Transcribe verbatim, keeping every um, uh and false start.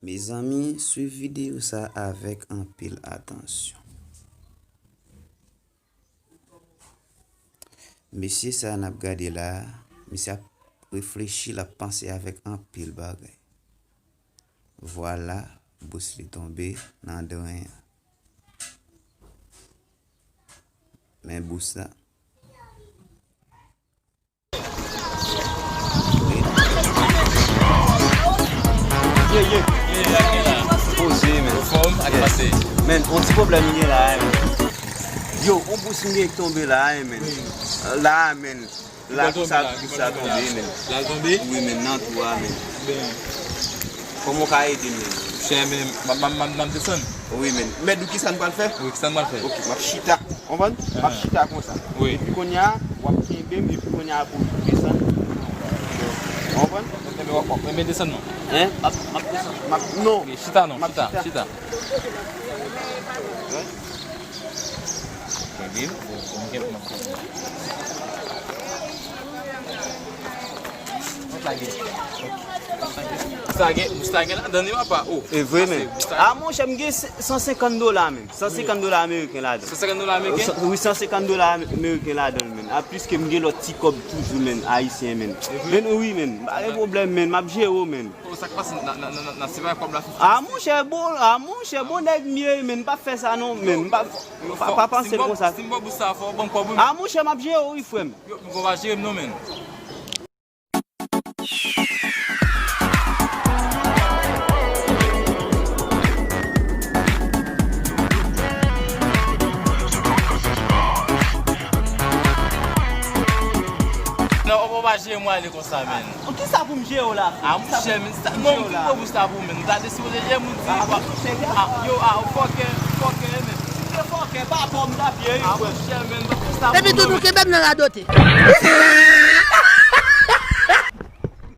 Mezanmi, swiv videyo sa avèk anpil atansyon. Mesye sa n ap gade la a, misye ap reflechi, l ap panse avèk anpil bagay. Vwala, bous li tonbe nan dren an. Men bous la. Ye, ye. Poze, men. Anfòm, sa k pase? Men, yon ti pwoblèm m gen la, men. Yo, yon bous m gen k tonbe la, men. La, men. La, konsa, bous la tonbe, men. La tonbe? Wi, men, nan twou a, men. Kòman w ka ede m, men? Chè, men, m ap, m ap, m ap, m ap desann. Wi, men. Mèt di w kisa n pral fè? Wi, kisa n pral fè? Ok, m ap chita. Konprann? M ap chita konsa. Wi. Epi kounye a, w ap kenbe m, epi kounye a pou w desann. Konprann? Enben, w ap, w ap, enben, desann non. Hein? M ap, m ap desann. M ap, non. Ok, chita non, chita, chita. Kenbe m, bon, bon, kenbe m. Mouch la gen, mouch la gen ladan li, papa. Oh, e vre, men. Ah, monchè, m gen san senkant dola, men. San senkant dola ameriken ladan. San senkant dola ameriken? Wi, san senkant dola ameriken ladan, men. A plis ke m gen lòt ti kòb toujou, men, ayisyen, men. E vre? Men, wi, men. Pa gen pwoblèm, men. M ap jere w, men. Oh, sa k pase? N a, n a, n a, n a separe kòb la fifti. Ah, monchè, bon, ah, monchè, bon nèg m ye, men. M p ap fè sa, non, men. M p ap, pa, pa panse l konsa. Si m ba w bous sa, fò w ban m kòb ou, men. Ah, monchè, m ap jere w, wi, frè m. Yo, m pa jere m non, men. Non, ou pa jere m ale konsa, men. Kisa pou m jere w la, frè? Ah, monchè, men, sa, non, m fin pran bous la pou ou, men. M gade si w te jere m, ou di, ah, yo, ah, fòkè, fòkè, men. Si w te fòkè, pa kò m t ap ye, wi, frè. Ah, monchè, men, m pa fè sa pou ou, non, men. Epi tou, nou kenbe m nan radote.